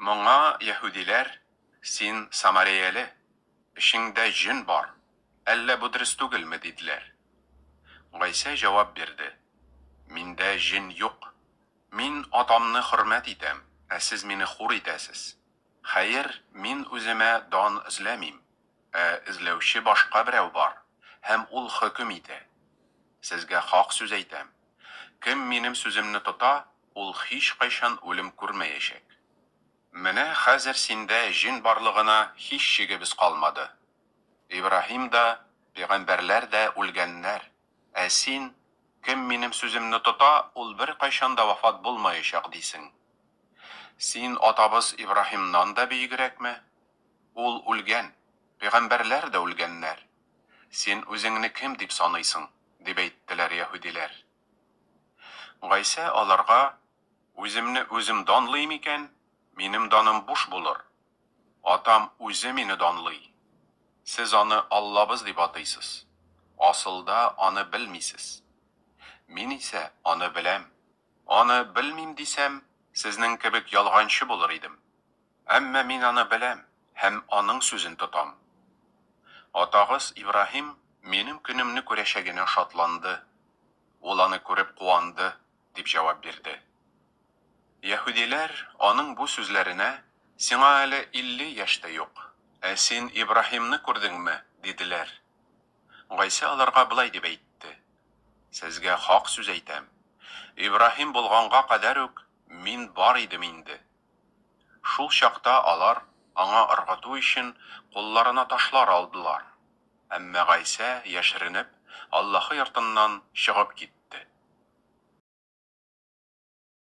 Моңа яһүдиләр, Син самареяле, эчеңдә җен бар, әллә бу дөрес түгелме? диделәр. Гайсә җавап бирде, Миндә җен юк. Мин Атамны хөрмәт итәм, ә сез мине хур итәсез. Хәер, мин үземә дан эзләмим, ә эзләүче башка берәү бар, һәм ул хөкем итә. Сезгә хак сүз әйтәм, кем минем сүземне тота, ул һичкайчан үлем күрмәячәк. Менә хәзер синдә җен барлыгына һич шигебез калмады. Ибраһим да, пәйгамбәрләр дә үлгәннәр, ә син, Кем минем сүземне тота, ул беркайчан да вафат булмаячак, дисең. Син атабыз Ибраһимнан да бөегрәкме? Ул үлгән, пәйгамбәрләр дә үлгәннәр. Син үзеңне кем дип саныйсың? дип әйттеләр яһүдиләр. Гайсә аларга, Үземне үзем данлыйм икән, минем даным буш булыр. Атам үзе мине данлый. Сез аны Аллабыз дип атыйсыз. Асылда аны белмисез. Мин исә аны беләм. Аны белмим дисәм, сезнең кебек ялганчы булыр идем. Әмма мин аны беләм һәм аның сүзен тотам. Атагыз Ибраһим минем көнемне күрәчәгенә шатланды. Ул аны күреп куанды, дип җавап бирде. Яһүдиләр аның бу сүзләренә, Сиңа әле 50 яшь тә юк, ә син Ибраһимны күрдеңме? диделәр. Гайсә аларга болай дип әйтте, Сезгә хак сүз әйтәм, Ибраһим булганга кадәр үк мин бар идем инде. Шул чакта алар, аңа ыргыту өчен, кулларына ташлар алдылар. Әмма Гайсә, яшеренеп, Аллаһы йортыннан чыгып китте.